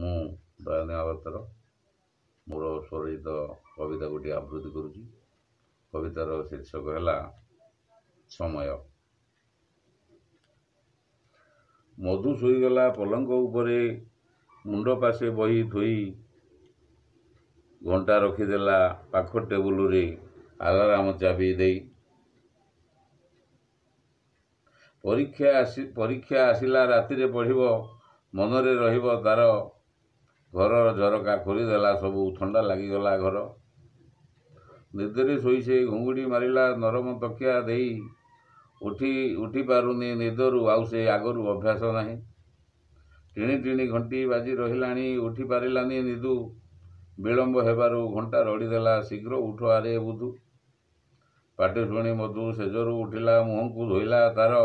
ମୁଁ ଦୟାନୀୟ ଅବତାର ମୋର ସ୍ୱରଚିତ କବିତା ଗୋଟିଏ ଆବୃତ୍ତି କରୁଛି। କବିତାର ଶୀର୍ଷକ ହେଲା ସମୟ। ମଧୁ ଶୋଇଗଲା ପଲଙ୍କ ଉପରେ, ମୁଣ୍ଡ ପାଶେ ବହି ଥୋଇ, ଘଣ୍ଟା ରଖିଦେଲା ପାଖ ଟେବୁଲରେ ଆଲାରାମ ଚାବି ଦେଇ। ପରୀକ୍ଷା ଆସିଲା, ରାତିରେ ପଢ଼ିବ, ମନରେ ରହିବ ତାର। ଘରର ଝରକା ଖୋଲିଦେଲା ସବୁ, ଥଣ୍ଡା ଲାଗିଗଲା ଘର। ନିଦରେ ଶୋଇ ସେ ଘୁଙ୍ଗୁଡ଼ି ମାରିଲା ନରମ ତକିଆ ଦେଇ। ଉଠି ପାରୁନି ନିଦରୁ ଆଉ ସେ ଆଗରୁ ଅଭ୍ୟାସ ନାହିଁ। ଟିଣି ଟିଣି ଘଣ୍ଟି ବାଜି ରହିଲାଣି, ଉଠି ପାରିଲାନି ନିଦୁ। ବିଳମ୍ବ ହେବାରୁ ଘଣ୍ଟା ରଡ଼ିଦେଲା, ଶୀଘ୍ର ଉଠ ଆରେ ବୁଧୁ। ପାଟି ଶୁଣି ମଧୁ ଶେଯରୁ ଉଠିଲା, ମୁହଁକୁ ଧୋଇଲା ତାର।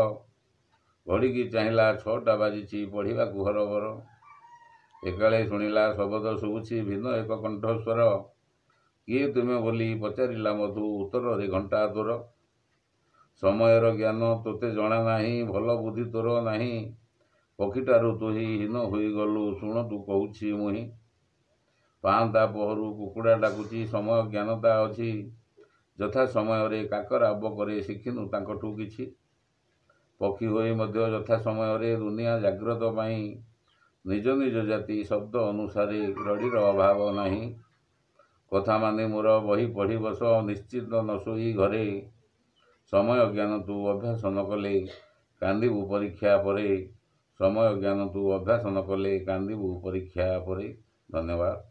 ଘଡ଼ିକି ଚାହିଁଲା, 6ଟା ବାଜିଛି, ପଢ଼ିବାକୁ ହରବର। ଏକାଳେ ଶୁଣିଲା ଶବଦ ଶୁଭୁଛି ଭିନ୍ନ ଏକ କଣ୍ଠସ୍ୱର। କିଏ ତୁମେ ବୋଲି ପଚାରିଲା ମଧୁ, ଉତ୍ତରରେ ଘଣ୍ଟା ତୋର। ସମୟର ଜ୍ଞାନ ତୋତେ ଜଣା ନାହିଁ, ଭଲ ବୁଦ୍ଧି ତୋର ନାହିଁ। ପକ୍ଷୀଠାରୁ ତୁହି ହୀନ ହୋଇଗଲୁ, ଶୁଣ ତୁ କହୁଛି ମୁହିଁ। ପାହାନ୍ତା ପହରୁ କୁକୁଡ଼ା ଡାକୁଛି, ସମୟ ଜ୍ଞାନ ତା ଅଛି। ଯଥା ସମୟରେ କାକର ଆବ କରେ, ଶିଖିନୁ ତାଙ୍କଠୁ କିଛି। ପକ୍ଷୀ ହୋଇ ମଧ୍ୟ ଯଥା ସମୟରେ ଦୁନିଆ ଜାଗ୍ରତ ପାଇଁ ନିଜ ନିଜ ଜାତି ଶବ୍ଦ ଅନୁସାରେ ରଡ଼ିର ଅଭାବ ନାହିଁ। କଥା ମାନି ମୋର ବହି ପଢ଼ି ବସ ନିଶ୍ଚିନ୍ତ ନ ଶୋଇ ଘରେ। ସମୟ ଜ୍ଞାନ ତୁ ଅଭ୍ୟାସ ନ କଲେ କାନ୍ଦିବୁ ପରୀକ୍ଷା ପରେ। ସମୟ ଜ୍ଞାନ ତୁ ଅଭ୍ୟାସ ନ କଲେ କାନ୍ଦିବୁ ପରୀକ୍ଷା ପରେ। ଧନ୍ୟବାଦ।